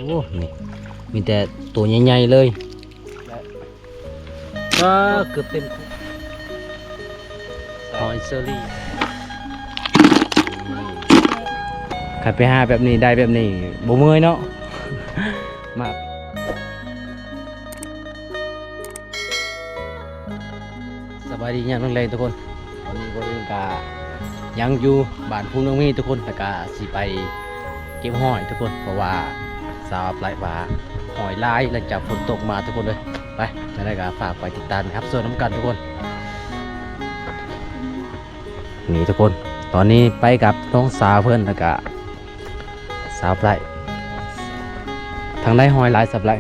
ໂອ້ ນີ້ມີແຕ່ໂຕໃຫຍ່ໆເລີຍ. ວ້າ ເກືອບເຕັມ ຫອຍເຊີຣີ. ຄັນໄປຫາແບບນີ້ ໄດ້ແບບນີ້ ບໍ່ເມື່ອຍເນາະ ມາ. ສະບາຍດີຍາມແລງໆ ທຸກຄົນ. ຕອນນີ້ພວກເອງກະຍັງຢູ່ບ້ານພູນເມືອງມີ ທຸກຄົນ ແລ້ວກະຊິໄປເກັບຫອຍ ທຸກຄົນ ເພາະວ່າສາວໄປວ່າຫອຍຫຼາຍ ຫຼັງຈາກຝົນຕົກມາ ທຸກຄົນເອີຍ. ໄປ ຈັ່ງໃດກະຝາກໄປຕິດຕາມຮັບຊົມນຳກັນ ທຸກຄົນ. ນີ້ ທຸກຄົນ ຕອນນີ້ໄປກັບນ້ອງສາວເພິ່ນ ແລ້ວກະສາວໄປ. ທາງໃດຫອຍຫຼາຍ ສາວໄປ?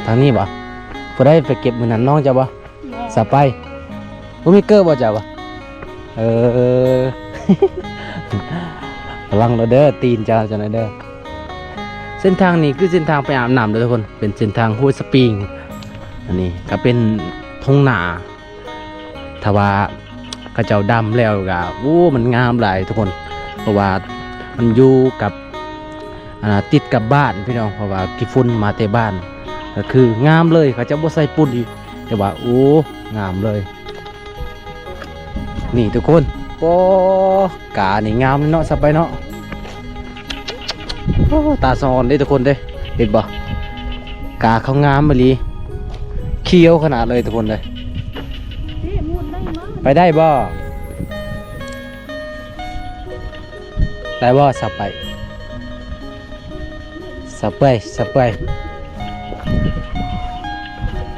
ທາງນີ້ບໍ່? ຜູ້ໃດໄປເກັບມື້ນັ້ນ ນ້ອງເຈົ້າບໍ່? ສະໄປ. ບໍ່ມີເກີບບໍ່ເຈົ້າບໍ່? ເອີ ລະວັງເດີ ຕີນເຈົ້າຈັ່ງໃດເດີ. ເສັ້ນທາງນີ້ຄືເສັ້ນທາງໄປອາບນ້ຳເດີ ທຸກຄົນ ເປັນເສັ້ນທາງຫ້ວຍສະປິງ. ອັນນີ້ກະເປັນທົ່ງນາ ຖ້າວ່າເຂົາເຈົ້າດຳແລ້ວກະ ໂອ້ ມັນງາມຫຼາຍ ທຸກຄົນ ເພາະວ່າມັນຢູ່ກັບ ອັນນ່າ ຕິດກັບບ້ານພີ່ນ້ອງ ເພາະວ່າຂີ້ຝຸ່ນມາແຕ່ບ້ານ ກະຄືງາມເລີຍ ເຂົາເຈົ້າບໍ່ໃສ່ປຸ້ນອີກ ແຕ່ວ່າ ໂອ້ ງາມເລີຍ. ນີ້ ທຸກຄົນ ໂອ້ ການີ້ງາມເນາະ ສະໄປເນາະ. ໂອ້ ຕາສະອອນເດ້ ທຸກຄົນເດ້ ເຫັນບໍ່? ກາເຂົາງາມອີ່ຫຼີ ຂຽວຂະໜາດເລີຍ ທຸກຄົນເດີ. ໄປໄດ້ບໍ່? ໄດ້ບໍ່ ສະໄປ? ສະເປີຍ ສະເປີຍ.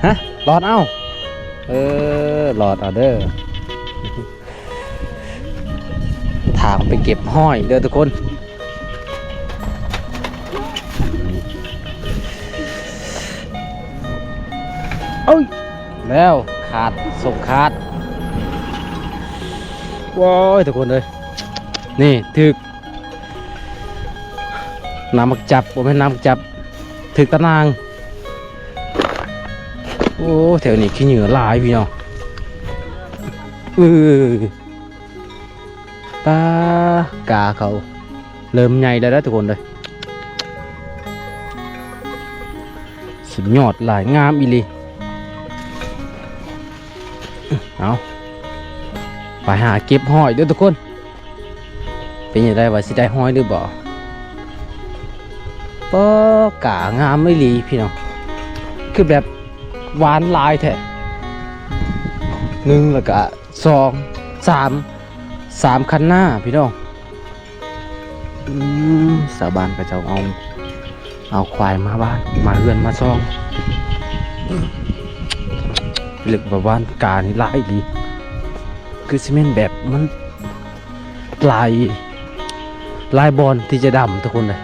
ຮະ ລອດເອົາ. ເອີ ລອດເອົາເດີ. ທາງໄປເກັບຫອຍເດີ ທຸກຄົນ. ເອີຍ ແລ້ວຂາດ ສົກຂາດ. ໂອ້ຍ ທຸກຄົນເອີຍ ນີ້ຖືກ ນ້ຳໝາກຈັບ ບໍ່ແມ່ນນ້ຳໝາກຈັບ ຖືກຕາໜ່າງ. ໂອ້ ແຖວນີ້ຂີ້ເຫຍື້ອຫຼາຍພີ່ນ້ອງ. ເອີ ປາ ກາເຂົາເລີ່ມໃຫຍ່ແລ້ວເດີ ທຸກຄົນເດີ. ສຸດຍອດຫຼາຍ ງາມອີ່ຫຼີ. ເອົາ ໄປຫາເກັບຫອຍເດີ ທຸກຄົນ. ເປັນຈັ່ງໃດ ວ່າຊິໄດ້ຫອຍຫຼືບໍ່? ປາ ກາງາມອີ່ຫຼີພີ່ນ້ອງ ຄືແບບຫວານຫຼາຍແທ້. ໜຶ່ງ ແລ້ວກະສອງ ສາມ ສາມຄັນນາພີ່ນ້ອງ. ອືມ ຊາວບ້ານເຂົາເຈົ້າເອົາ ເອົາຄວາຍມາບ້ານ ມາເຮືອນມາຊ່ອງ. ເລີກວ່າບ້ານການີ້ຫຼາຍອີ່ຫຼີ ຄືຊິແມ່ນແບບມັນ ຫຼາຍ ຫຼາຍບ່ອນທີ່ຈະດຳ ທຸກຄົນເອີຍ.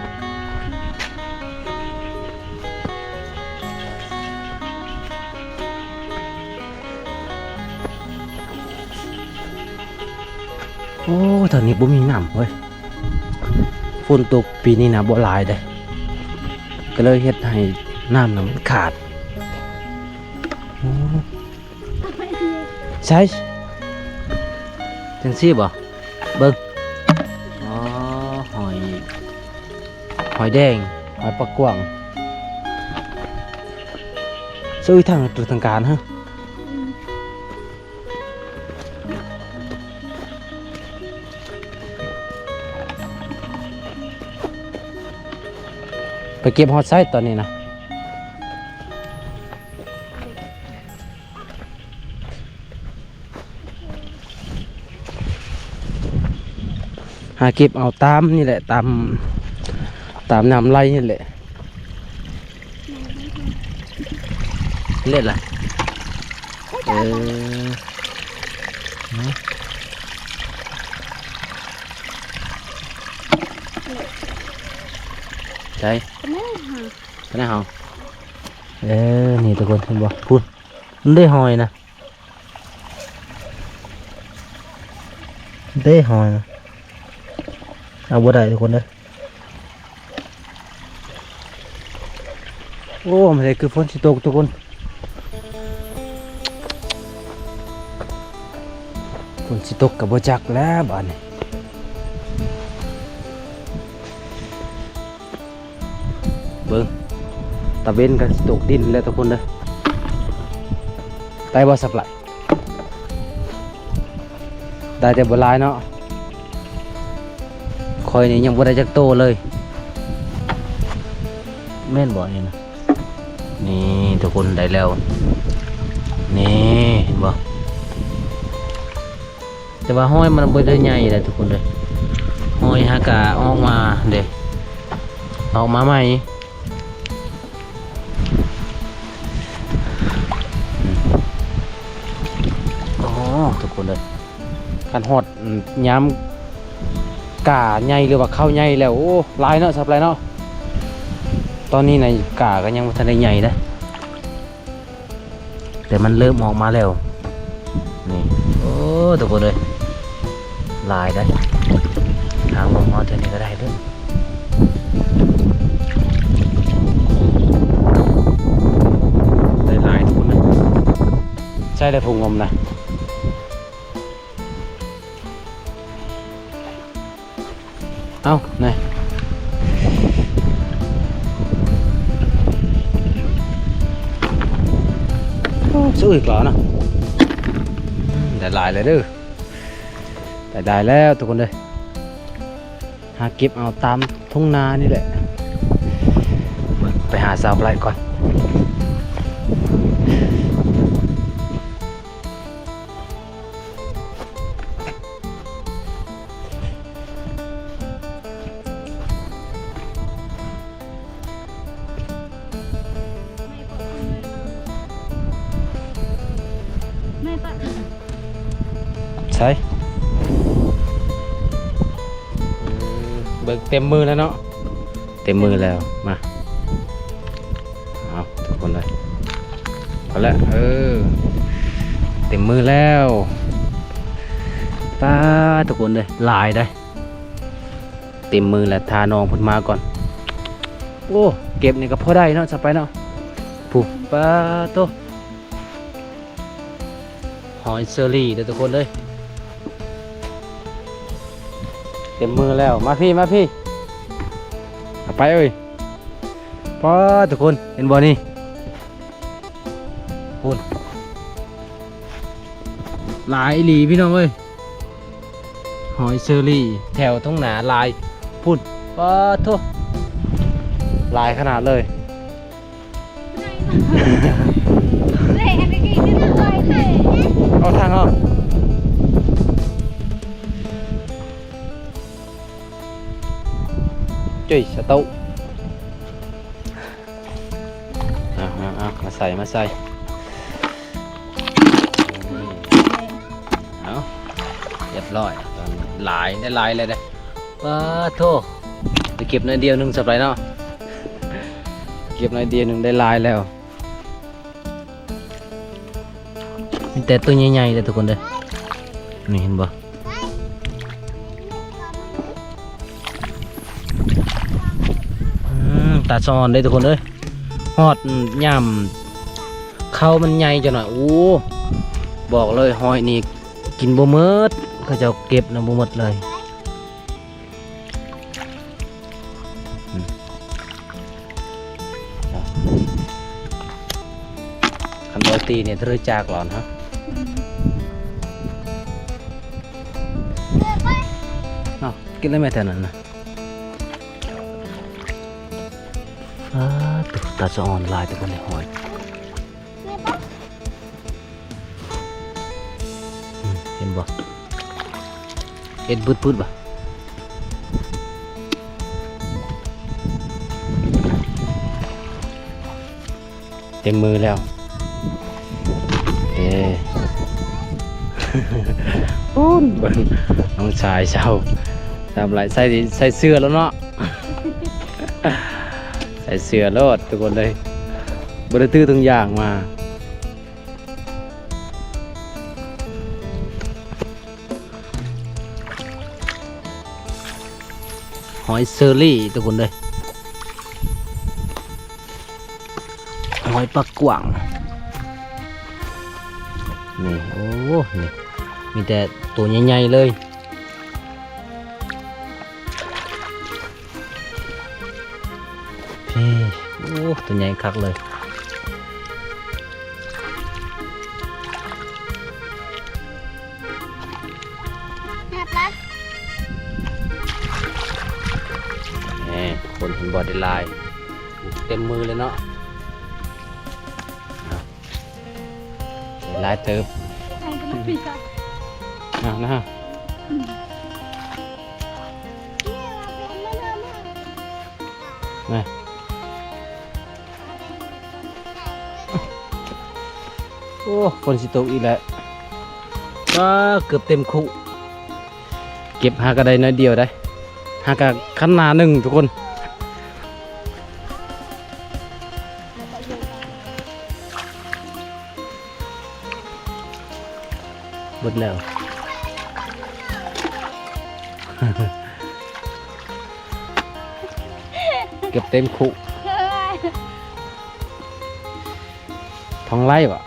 ໂອ້ ທາງນີ້ບໍ່ມີນ້ຳເວີຍ. ຝົນຕົກປີນີ້ນະບໍ່ຫຼາຍເດ້ ກໍເລີຍເຮັດໃຫ້ນ້ຳນະມັນຂາດ. ໂອ້ ໃສ ຈັ່ງຊີ້ບໍ່? ເບິ່ງ ອໍ ຫອຍ ຫອຍແດງ ຫອຍປາກກວ້າງ. ເຊິ່ງທາງ ທາງການເຮີ ໄປເກັບຮອດໃສຕອນນີ້ນະ? ຫາເກັບເອົາຕາມນີ້ແຫຼະ ຕາມ ຕາມນ້ຳໄຫຼນີ້ແຫຼະ. ເລັດລະ ເອີ ໃສ ປານໃດເຮົາ ເອີ ນີ້ທຸກຄົນເຫັນບໍ່? ພຸ້ນ ມັນໄດ້ຫອຍນະ ເດ້ຫອຍນະ ເອົາບໍ່ໄດ້ທຸກຄົນເດີ. ໂອ້ ມັນເຮັດຄືຝົນຊິຕົກທຸກຄົນ ຝົນຊິຕົກກໍບໍ່ຈັກແລ້ວບາດນີ້. ເບິ່ງ ຕາເວັນກໍຊິຕົກດິນແລ້ວທຸກຄົນເດີ. ໄດ້ບໍ່ ສະປາຍ? ໄດ້ແຕ່ບໍ່ຫຼາຍເນາະ. ຂ້ອຍນີ້ຍັງບໍ່ໄດ້ຈັກໂຕເລີຍ. ແມ່ນບໍ່ນີ້ນະ? ນີ້ທຸກຄົນ ໄດ້ແລ້ວ. ນີ້ ເຫັນບໍ່? ແຕ່ວ່າຫອຍມັນບໍ່ໄດ້ໃຫຍ່ເດ້ທຸກຄົນເດີ. ຫອຍຫາກະອອກມາເດ້ ອອກມາໃໝ່. ໂອ້ ທຸກຄົນເອີຍ ຄັນຮອດ ອືມ ຍາມກາໃຫຍ່ ຫຼືວ່າເຂົ້າໃຫຍ່ແລ້ວ ໂອ້ ຫຼາຍເນາະ ສະປາຍເນາະ. ຕອນນີ້ນະ ກາກໍຍັງບໍ່ທັນໄດ້ໃຫຍ່ເດ້ ແຕ່ມັນເລີ່ມອອກມາແລ້ວ. ນີ້ ໂອ້ ທຸກຄົນເອີຍ ຫຼາຍໄດ໋. ຫາງລົງມາເທື່ອນີ້ກໍໄດ້ເດີ ໄດ້ຫຼາຍທຸກຄົນເອີຍ. ໃຊ້ໄດ້ຜູ້ງົມນະ. ເອົ້າ ນີ້ ໂອ້ ສະອຶກແລ້ວນະ. ອືມ ໄດ້ຫຼາຍແລ້ວເດີ ໄດ້ຫຼາຍແລ້ວທຸກຄົນເດີ. ຫາເກັບເອົາຕາມທົ່ງນານີ້ແຫຼະ. ໄປຫາສາວໄບຣກ່ອນ. ໃສ ເບິ່ງເຕັມມືແລ້ວເນາະ ເຕັມມືແລ້ວ ມາ ເອົາ ທຸກຄົນເອີຍ ເອົາລະ ເອີ ເຕັມມືແລ້ວ. ປາດ ທຸກຄົນເອີຍ ຫຼາຍເດ້ ເຕັມມືແລ້ວ ຖ້ານ້ອງເພິ່ນມາກ່ອນ. ໂອ້ ເກັບນີ້ກໍພໍໄດ້ເນາະ ສະປາຍເນາະ. ຜູ້ ປາດໂທ້ ຫອຍເຊີຣີເດີທຸກຄົນເອີຍ ເຕັມມືແລ້ວ. ມາພີ້ ມາພີ້ ເອົາໄປເອີຍ. ປາດ ທຸກຄົນ ເຫັນບໍ່ນີ້ ພຸ້ນ ຫຼາຍອີ່ຫຼີພີ່ນ້ອງເອີຍ. ຫອຍເຊີຣີແຖວທົ່ງນາຫຼາຍ ພຸ້ນ ປາດໂທ້ ຫຼາຍຂະໜາດເລີຍ. ເອົາທາງເອົາ ເຈ້ຍ ສະເຕົາ. ເອົາ ເອົາ ເອົາ ມາໃສ່ ມາໃສ່ ເອົາ ຮຽບຮ້ອຍ. ຕອນນີ້ຫຼາຍ ໄດ້ຫຼາຍແລ້ວເດ້. ປາດໂທ້ ໄປເກັບໜ້ອຍດຽວໜຶ່ງ ສະປາຍເນາະ ເກັບໜ້ອຍດຽວໜຶ່ງໄດ້ຫຼາຍແລ້ວ. ມີແຕ່ຕົວໃຫຍ່ໆເດີທຸກຄົນເດີ ນີ້ເຫັນບໍ່? ອືມ ຕາສະອອນເດ້ທຸກຄົນເອີຍ ຮອດ ອືມ ຍາມເຂົ້າມັນໃຫຍ່ຈັກໜ້ອຍ ໂອ້ ບອກເລີຍ ຫອຍນີ້ກິນບໍ່ໝົດ ເຂົາເຈົ້າເກັບນະ ບໍ່ໝົດເລີຍ. ອືມ ຄັນບໍ່ຕີນີ້ເລີຍຈາກຫຼອນຮະ. ເອົ້າ ກິນແລ້ວແມ່ແຖວນັ້ນນະ. ອາ ຕາສະອອນຫຼາຍແຕ່ບໍ່ໄດ້ຫອຍ. ອືມ ເຫັນບໍ່? ເຮັດບຶດໆ ບໍ່? ເຕັມມືແລ້ວເດ້. ພຸ້ນ ເບິ່ງ ນ້ອງຊາຍເຊົາ ທຳລາຍ ໃສ່ ໃສ່ເສື້ອແລ້ວເນາະ ໃສ່ເສື້ອໂລດທຸກຄົນເອີຍ ບໍ່ໄດ້ຖືຖົງຢາງມາ. ຫອຍເຊີຣີທຸກຄົນເອີຍ ຫອຍປາກກວ້າງນີ້. ໂອ້ ນີ້ ມີແຕ່ໂຕໃຫຍ່ໆເລີຍ. ເອີ ໂອ້ ຕົວໃຫຍ່ຄັກເລີຍ. ນີ້ ທຸກຄົນເຫັນບໍ່ ໄດ້ຫຼາຍ ເຕັມມືເລີຍເນາະ. ຫຼາຍເຕີບ ນະ ນະ ນະ. ໂອ້ ຝົນຊິຕົກອີກແລ້ວ. ວ້າ ເກືອບເຕັມຄຸ. ເກັບຫາກະໄດ້ໜ້ອຍດຽວໄດ໋ ຫາກະຄັນໜາໜຶ່ງທຸກຄົນ. ເບິດແລ້ວ ເກືອບເຕັມຄຸ. ທ້ອງໄຫຼວະ.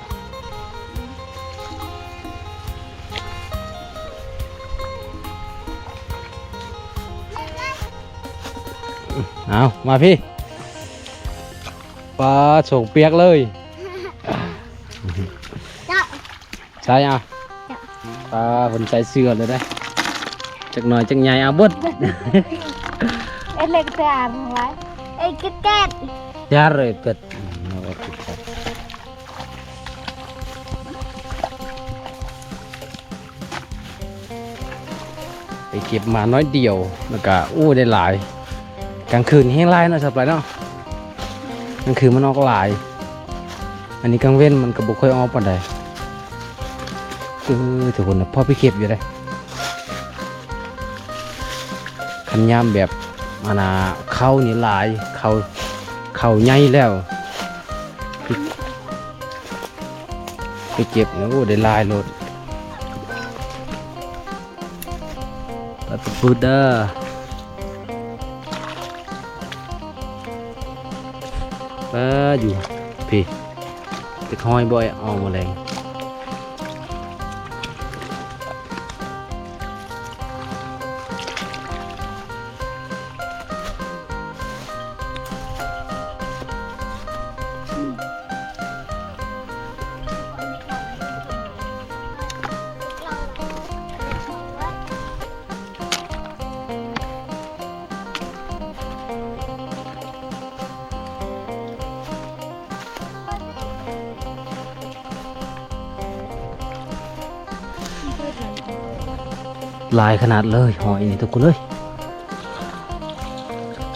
ເອົາ ມາພີ້. ປາ ໂສກປຽກເລີຍ. ເຈົ້າ ໃສ່ເອົາ. ເຈົ້າ ປາ ເພິ່ນໃສ່ເສື້ອເລີຍເດ້. ຈັກໜ້ອຍຈັກໃຫຍ່ ເອົາເບິດ. ເອັດເລັກຕາມໄວ້ ເອັດກິດແກດ ຢາເລີຍເພິ່ນ. ໄປເກັບມາໜ້ອຍດຽວ ແລ້ວກະ ໂອ້ ໄດ້ຫຼາຍ. ກາງຄືນແຮງຫຼາຍເນາະ ສາວປາຍເນາະ. ກາງຄືນມັນອອກຫຼາຍ. ອັນນີ້ກາງເວັນມັນກະບໍ່ຄ່ອຍອອກປານໃດ. ເອີ ທຸກຄົນນະ ພໍໄປເກັບຢູ່ເດ້. ຄັນຍາມແບບ ອັນນ່າ ເຂົ້ານີ້ຫຼາຍ ເຂົ້າ ເຂົ້າໃຫຍ່ແລ້ວ ໄປເກັບ ໂອ້ ໄດ້ຫຼາຍໂລດ. ປາ ປືດເດີ. ປາ ຢູ່ພີ້ ເປັດຫ້ອຍບໍ່ອອກມາແລງ. ຫຼາຍຂະໜາດເລີຍ ຫອຍນີ້ທຸກຄົນເອີຍ.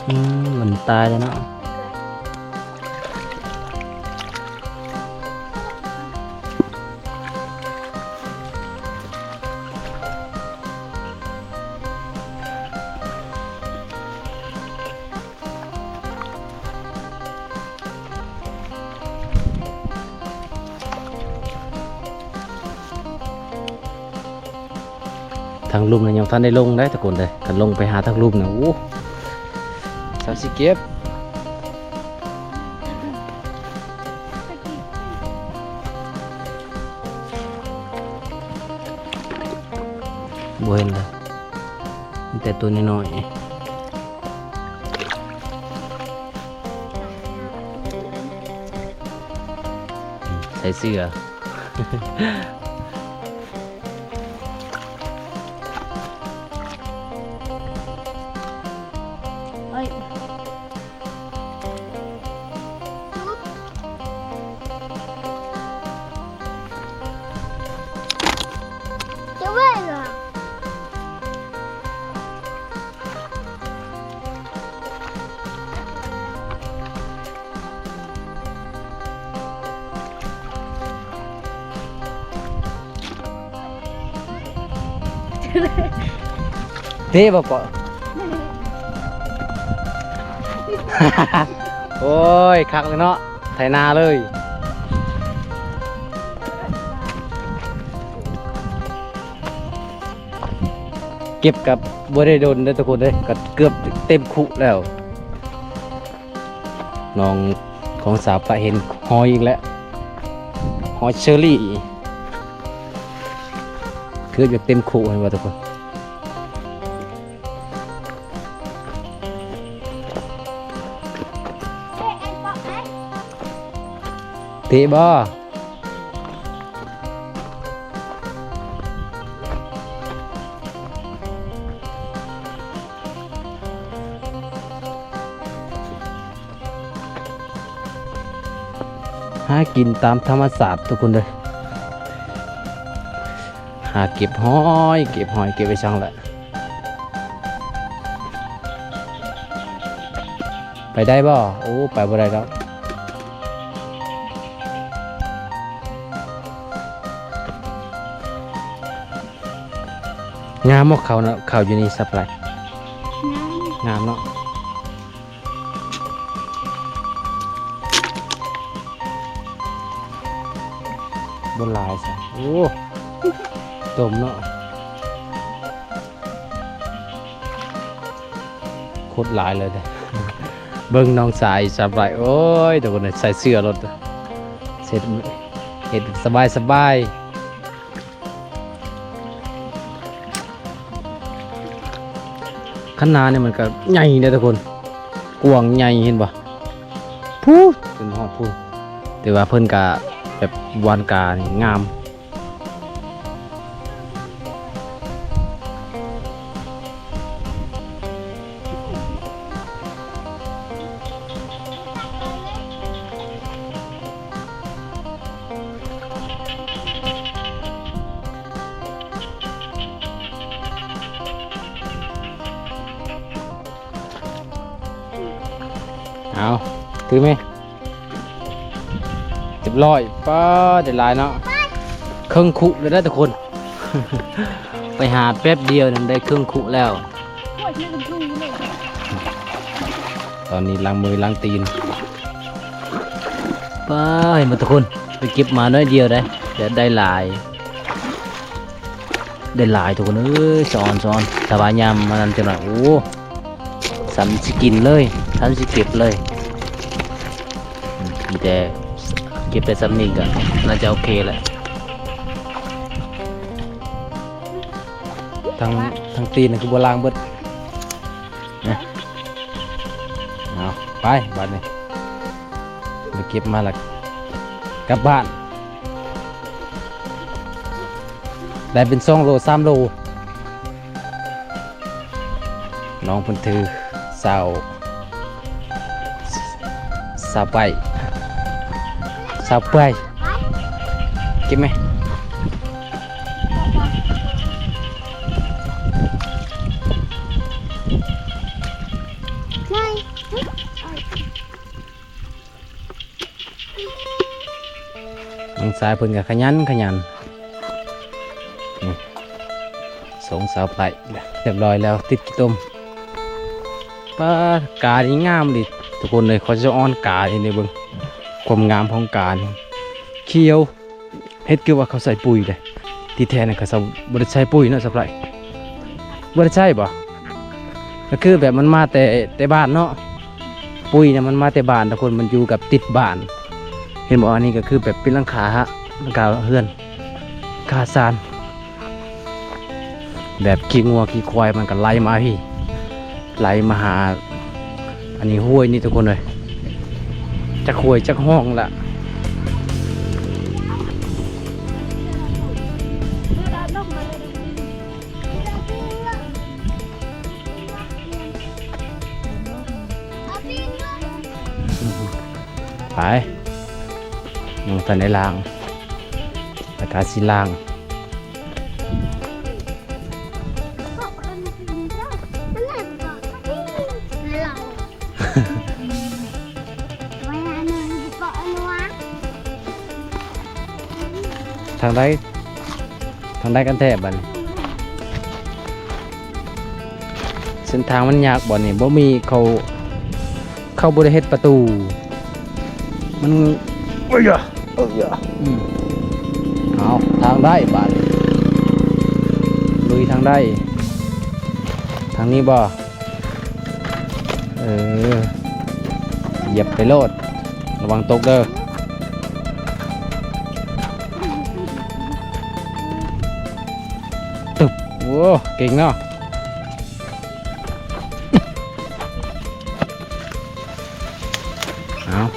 ອືມ ມັນຕາຍແລ້ວເນາະ. ທາງລຸ່ມນະຍັງບໍ່ທັນໄດ້ລົງໄດ໋ທຸກຄົນເດີ. ຄັນລົງໄປຫາທາງລຸ່ມນະ ໂອ້ ສາວຊິເກັບ ບໍ່ເຫັນເລີຍ ມີແຕ່ໂຕນ້ອຍໆ ໃສ່ເສື້ອ. ເຕະບໍ່ເກາະ ໂອ້ຍ ຄັກເລີຍເນາະ ໄຖນາເລີຍ. ເກັບກັບບໍ່ໄດ້ດົນເດີທຸກຄົນເດີ ກໍເກືອບເຕັມຄຸແລ້ວ. ນ້ອງຂອງສາວປະເຫັນຫອຍອີກແລ້ວ ຫອຍເຊີຣີ ເກືອບຈະເຕັມຄຸແລ້ວວ່າທຸກຄົນ. ເຕະບໍ່? ຫາກິນຕາມທຳມະຊາດທຸກຄົນເດີ. ຫາເກັບຫອຍ ເກັບຫອຍ ເກັບໄປຊ່າງລະ. ໄປໄດ້ບໍ່? ໂອ້ ໄປບໍ່ໄດ້ດອກ. ງາມບໍ່ເຂົ້າເນາະ ເຂົ້າຢູ່ນີ້ສັບຫຼາຍ. ງາມ ງາມເນາະ. ບໍ່ຫຼາຍຊ້ຳ. ໂອ້ ຕົ້ມເນາະ. ໂຄດຫຼາຍເລີຍເດ້. ເບິ່ງນ້ອງຊາຍສະບາຍ. ໂອ້ຍ ທຸກຄົນເອີຍ ໃສ່ເສື້ອໂລດ. ເຮັດ ເຮັດສະບາຍໆ. ຄັນນານີ້ມັນກະໃຫຍ່ເດ້ທຸກຄົນ ກວ້າງໃຫຍ່ ເຫັນບໍ່ ພຸ້ນ ຈົນຮອດພຸ້ນ. ແຕ່ວ່າເພິ່ນກະແບບຫວ່ານການີ້ງາມ. ເອົາ ຖືແມ່. ຮຽບຮ້ອຍ. ປ້າ ໄດ້ຫຼາຍເນາະ ເຄິ່ງຄຸເລີຍເດີທຸກຄົນ. ໄປຫາແປັບດຽວນັ້ນໄດ້ເຄິ່ງຄຸແລ້ວ. ຕອນນີ້ລ້າງມືລ້າງຕີນ. ປ້າ ເຫັນບໍ່ທຸກຄົນ ໄປເກັບມາໜ້ອຍດຽວໄດ໋ ແຕ່ໄດ້ຫຼາຍ. ໄດ້ຫຼາຍທຸກຄົນເອີຍ. ສອນ ສອນ ຖ້າວ່າຍາມມານັ້ນຈັກໜ້ອຍ ໂອ້ ສ່ຳຊິກິນເລີຍ ສ່ຳຊິເກັບເລີຍ. ອືມ ມີແຕ່ເກັບໄດ້ສ່ຳນີ້ກະໜ້າຈະໂອເຄແຫຼະ. ທັງ ທັງຕີນນີ້ຄືບໍ່ລ້າງເບິດ. ເອົາ ໄປບາດນີ້ ໄປເກັບມາລະກັບບ້ານ ໄດ້ເປັນສອງໂລ ສາມໂລ. ນ້ອງເພິ່ນຖືຊາວ ຊາວປາຍ ຊາວປາຍ. ເກັບໄໝ? ນ້ອງຊາຍເພິ່ນກໍຂະຫຍັນຂະຫຍັນ. ນີ້ ສົ່ງສາວໄປ ຮຽບຮ້ອຍແລ້ວ ຕິດຂີ້ຕົມ. ປ້າ ການີ້ງາມອີ່ຫຼີທຸກຄົນເອີຍ. ຂ້ອຍສະອອນການີ້ເບິ່ງ ຄວາມງາມຂອງການີ້ ຂຽວ ເຮັດຄືວ່າເຂົາໃສ່ປຸ໋ຍເດ້. ທີ່ແທ້ນັ້ນເຂົາເຈົ້າບໍ່ໄດ້ໃສ່ປຸ໋ຍເນາະ ສາວໄປ ບໍ່ໄດ້ໃສ່ບໍ່? ກໍຄືແບບມັນມາແຕ່ ແຕ່ບ້ານເນາະ ປຸ໋ຍນະ ມັນມາແຕ່ບ້ານທຸກຄົນ ມັນຢູ່ກັບຕິດບ້ານ. ເຫັນບໍ່? ອັນນີ້ກໍຄືແບບເປັນຫຼັງຄາ ຫຼັງຄາເຮືອນ ຄາຊານ ແບບຂີ້ງົວຂີ້ຄວາຍມັນກໍໄຫຼມາພີ້ ໄຫຼມາຫາ ອັນນີ້ຫ້ວຍນີ້ທຸກຄົນເອີຍ ຈັກຫ້ວຍຈັກຮ່ອງລະ. ໄປ ຍັງບໍ່ທັນໄດ້ລ້າງ ແລ້ວກໍຊິລ້າງ. ທາງໃດ ທາງໃດກັນແທ້ບັດນີ້? ເສັ້ນທາງມັນຍາກບໍ່ນີ້ ບໍ່ມີ ເຂົາ ເຂົາບໍ່ໄດ້ເຮັດປະຕູ ມັນ ໂອ້ຍ ເອີຍ ອືມ ເອົາ ທາງໃດບາດນີ້ ລຸຍທາງໃດ? ທາງນີ້ບໍ່? ເອີ ຢຽບໄປໂລດ ລະວັງຕົກເດີ. ຕຶບ ໂອ້ ເກັ່ງເນາະ. ເອົາ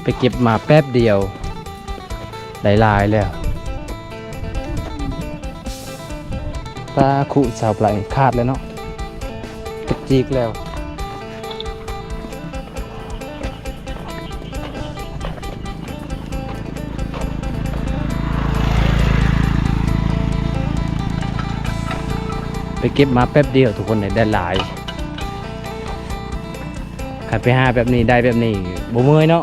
ໄປເກັບມາແປັບດຽວ ໄດ້ຫຼາຍແລ້ວ. ປາ ຄຸສາວໄປຂາດແລ້ວເນາະ ເປັນຈີກແລ້ວ. ໄປເກັບມາແປັບດຽວທຸກຄົນ ໄດ້ຫຼາຍ. ຄັນໄປຫາແບບນີ້ ໄດ້ແບບນີ້ ບໍ່ເມື່ອຍເນາະ.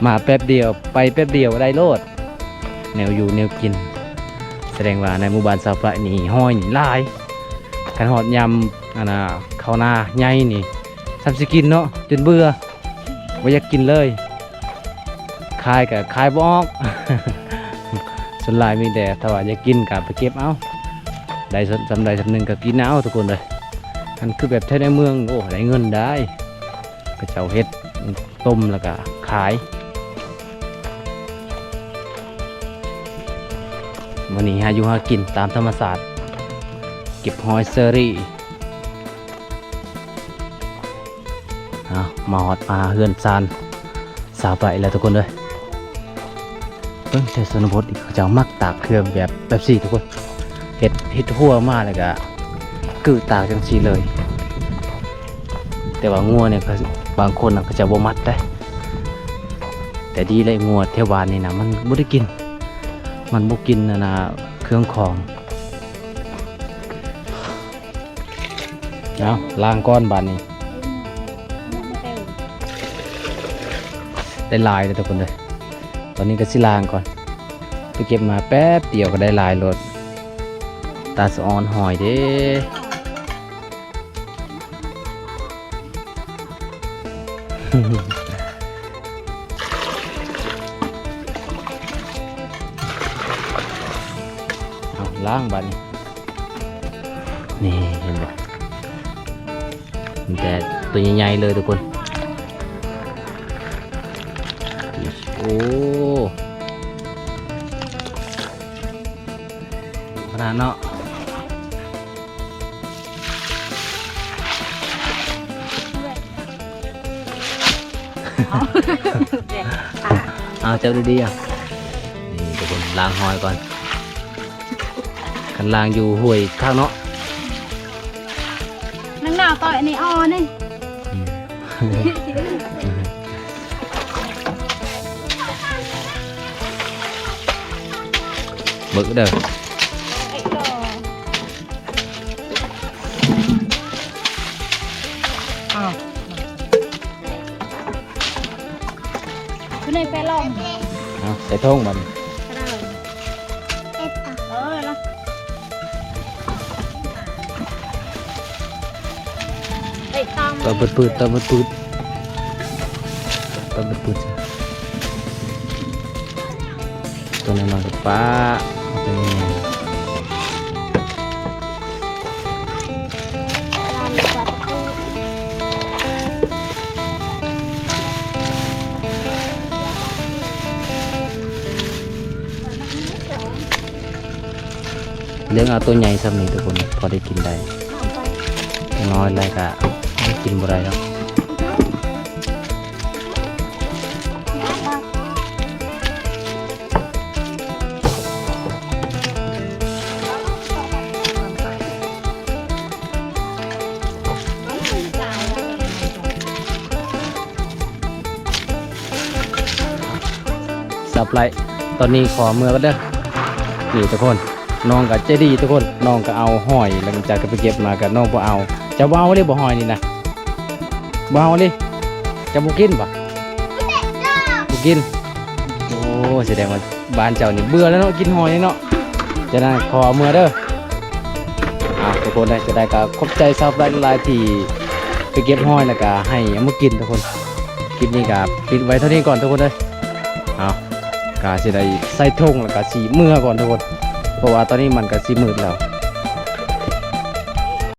ມາແປັບດຽວ ໄປແປັບດຽວ ໄດ້ໂລດ ແນວຢູ່ແນວກິນ. ສະແດງວ່າໃນໝູ່ບ້ານຊາວປາຍນີ້ ຫອຍນີ້ຫຼາຍ. ຄັນຮອດຍາມ ອັນນ່າ ເຂົ້ານາໃຫຍ່ນີ້ ຊ່ຳຊິກິນເນາະ ຈົນເບື່ອ ບໍ່ຢາກກິນເລີຍ. ຂາຍກໍຂາຍບໍ່ອອກ. ສ່ວນຫຼາຍມີແຕ່ ຖ້າວ່າຢາກກິນກໍໄປເກັບເອົາ ໄດ້ສ່ຳໃດສ່ຳໜຶ່ງກໍກິນເອົາທຸກຄົນເອີຍ. ຄັນຄືແບບແຖວໃນເມືອງ ໂອ້ ໄດ້ເງິນໄດ໋. ເຂົາເຈົ້າເຮັດຕົ້ມແລ້ວກໍຂາຍ. ມື້ນີ້ຫາຢູ່ຫາກິນຕາມທຳມະຊາດ ເກັບຫອຍເຊີຣີ. ເອົາ ມາຮອດມາເຮືອນຊານຊາວໄປແລ້ວທຸກຄົນເອີຍ. ເບິ່ງແຖວຊົນນະບົດນີ້ ເຂົາເຈົ້າມັກຕາກເຄື່ອງແບບ ແບບຊີ້ທຸກຄົນ. ເຮັດ ເຮັດຮົ້ວມາແລ້ວກະກື້ຕາກຈັ່ງຊີ້ເລີຍ. ແຕ່ວ່າງົວນີ້ ເຂົາ ບາງຄົນນະ ເຂົາເຈົ້າບໍ່ມັດໄດ໋. ແຕ່ດີແຫຼະ ງົວແຖວບ້ານນີ້ນະ ມັນບໍ່ໄດ້ກິນ ມັນບໍ່ກິນ ອັນນ່າ ເຄື່ອງຂອງ. ເອົາ ລ້າງກ່ອນບາດນີ້ ໄດ້ຫຼາຍເດີທຸກຄົນເດີ. ຕອນນີ້ກໍຊິລ້າງກ່ອນ ໄປເກັບມາແປັບດຽວກໍໄດ້ຫຼາຍໂລດ. ຕາສະອອນຫອຍເດ້. ເອົາ ລ້າງບາດນີ້. ນີ້ ເຫັນບໍ່? ມີແຕ່ຕົວໃຫຍ່ໆເລີຍທຸກຄົນ. ໂອ້ ຂະໜາດເນາະ. ເອົາ ຈັບດີໆ ອ່ະ. ນີ້ທຸກຄົນ ລ້າງຫອຍກ່ອນ. ຄັນລ້າງຢູ່ຫ້ວຍຄັກເນາະ. ນາງໜາວຕໍ່ອັນນີ້ອ່ອນນີ້. ອືມ ເບິ່ງເດີ. ອ້າວ ຢູ່ໃນແປະລອງ. ເອົາ ໃສ່ຖົງບັດນີ້. ເອີ ລະ ເອີຍ ຕຳ ຕຳປືດໆ ຕຳປືດໆ ຕຳປືດໆ. ຕົວນ້ອຍໆກໍປະ ເອົາຕົວໃຫຍ່. ເລືອກເອົາຕົວໃຫຍ່ຊ່ຳນີ້ທຸກຄົນ ພໍໄດ້ກິນໄດ້. ນ້ອຍແລ້ວກະກິນບໍ່ໄດ້ດອກ. ສາວໄປ ຕອນນີ້ຂໍເມືອກ່ອນເດີ. ນີ້ທຸກຄົນ ນ້ອງກໍໃຈດີທຸກຄົນ ນ້ອງກໍເອົາຫອຍ ຫຼັງຈາກໄປເກັບມາກໍນ້ອງບໍ່ເອົາ. ເຈົ້າບໍ່ເອົາເລີຍບໍ່ ຫອຍນີ້ນະ? ບໍ່ເອົາເລີຍ. ເຈົ້າບໍ່ກິນບໍ່? ບໍ່ກິນ. ໂອ້ ສະແດງວ່າບ້ານເຈົ້ານີ້ເບື່ອແລ້ວເນາະ ກິນຫອຍນີ້ເນາະ. ຈະນັ້ນຂໍເມືອເດີ. ອ່າ ທຸກຄົນເດີ ຈະໄດ້ກໍຂອບໃຈສາວໄປຫຼາຍໆ ທີ່ໄປເກັບຫອຍ ແລ້ວກໍໃຫ້ເອົາມາກິນທຸກຄົນ. ຄລິບນີ້ກໍປິດໄວ້ເທົ່ານີ້ກ່ອນທຸກຄົນເດີ. ເອົາ ກະຊິໄດ້ໃສ່ຖົງ ແລ້ວກະຊິເມືອກ່ອນທຸກຄົນ ເພາະວ່າຕອນນີ້ມັນກະຊິມືດແລ້ວ.